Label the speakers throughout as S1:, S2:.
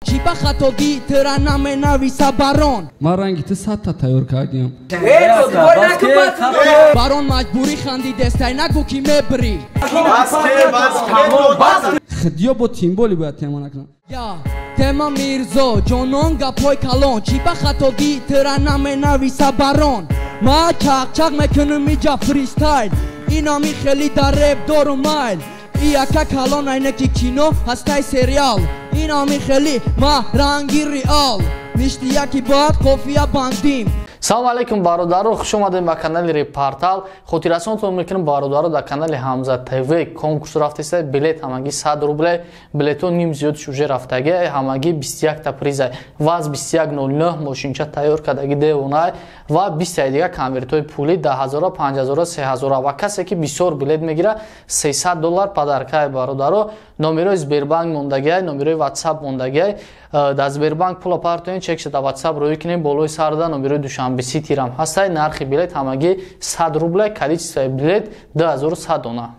S1: Чӣ ба хатогӣ тира наменависа барон?
S2: Ман ранги ту садта тайёр кардиам.
S1: Барон маҷбурӣ хандидестай, нагӯ ки мебирӣ.
S2: Хидиё бо тимболи бояд тема накунам.
S1: Я тема Мирзо ҷонон гапҳои калон. Чӣ ба хатогӣ тира наменависа барон? Ма чақчақ мекунам иҷа фристайл. Инами хеле дар реп дору майл. Ияка калон айнаки кино ҳастай сериал. Инами хеле ма ранги реал. Ништи яки баъд қофия бандим.
S3: Салом алейкум бародаро, хуш омадем ба канали Репортал. Хотиррасонтон мекунам бародаро, дар канали Ҳамза ТВ конкурс рафтеста, билет ҳамагӣ 100 рубле, билетҳо ним зиёд уже рафтаги, ҳамагӣ 21 та приза. Ваз 21.09 мошинча тайёр кардаги девонай ва 20 дига конвертҳои пулӣ 10000, 5000, 3000 ва касе ки бисёр билет мегира 300 доллар подаркай бародаро. Номерои Сбербанк мондагиай, номерои WhatsApp мондагиай. Дар Сбербанк пула партоен, чекша дар WhatsApp рӯй кунем, болои сарда номерои Душанбе Ситирам ҳастай. Нархи билет ҳамагӣ 100 рубле, количествои билет 2100 дона.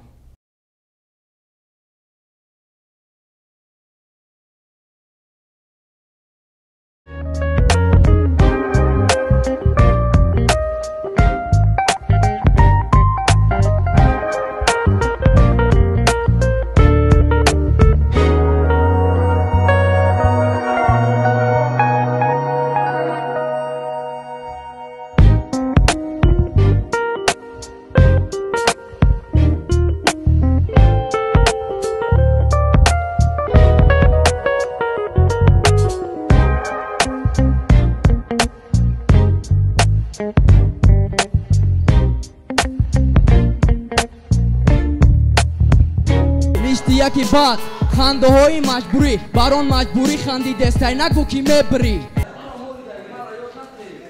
S1: Яки баъд хандаҳои маҷбурӣ, барон маҷбурӣ хандидестай, нагӯ ки мебирӣ.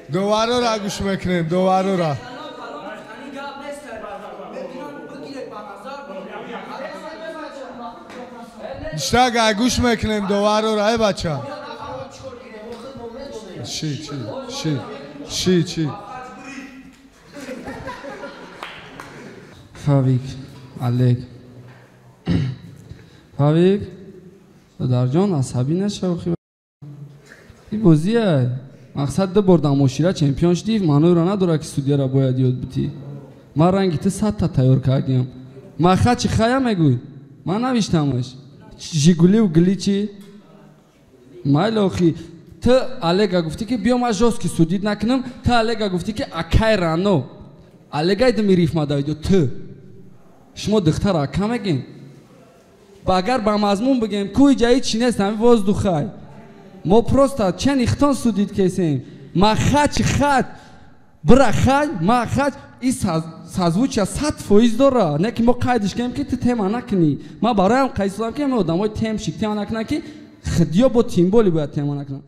S4: Доварора гӯш мекунем, доварора. Иштага гӯш мекунем доварора, эй бача. Ши, чи, ши, ши, чи.
S2: Фавик, Олег. Фавик, додарҷон, асабӣ нашав. И бозия мақсад ду бор дар мошира чемпион шудӣ, маъноеро надорад ки судьяро бояд ёд битӣ. Ман ранги ту садта тайёр кардиам. Маха чи хая мегӯй? Ман навиштамаш. Жигулив гили чи? Майли охи. Ту Олега гуфтӣ ки биё ман жёстки судид накунам. Ту Олега гуфтӣ ки акай рано. Олегай дими рифма давидё ту. Шумо духтара ака мегем? Агар ба мазмун бигем, кӯи ҷаи чи нест, ҳами воздухай. Мо просто чен ихтон судид кесем. Ма хач хач, бира хач, ма хач, и созвучия 100% дора. Не ки мо қайдиш кунем ки ту тема накунӣ. Ма бароям қайд судам ки ҳами одамои темшик тема накунанд ки хидиё бо тимболи бояд тема накунанд.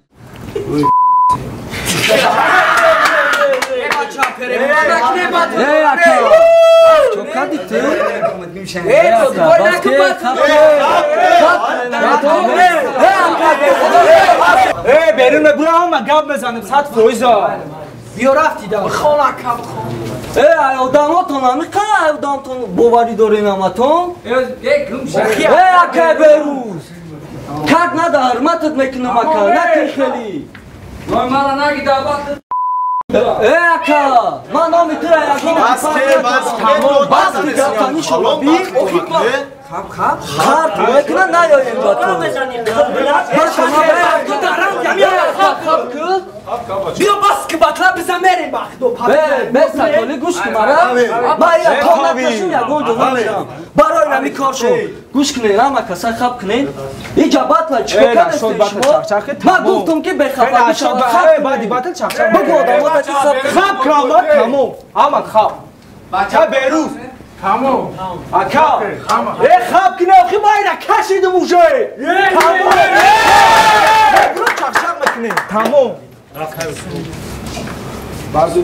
S5: Берун бура гап мезанем 100%.
S1: Биё рафти да. Бихон ака, бихон.
S5: Эй, одамотон ҳамиқа одамтон боварӣ дорем ҳаматон? Эй, ака Берӯз. Как надо ҳурматат мекунам ака, накун хеле.
S2: Ной мара наги даъват.
S5: Эй ака, ман номи тура ягон бас гапзанӣ шумо би? Хаб мекуна наёем ба ту.
S1: Биё бас ки батла бизан мерем бахдо.
S5: Бе саколи гӯш кун мара. Ман я то накашум ягон ҷо намерам. Барои нами кор шуд. Гӯш кунед, ҳама каса хаб кунед. Иҷа батла чикор кардастед шумо? Ман гуфтам ки бехабарӣ шавад. Бигӯ одамота ки хаб.
S6: Хаб крамат тамом. Ҳамат хаб. Бача Берӯз. Тамом. Ака. Э хаб кунед, охи ман ира кашидам уже. Тамом. Чақчақ мекунем. Тамом.
S4: Базу.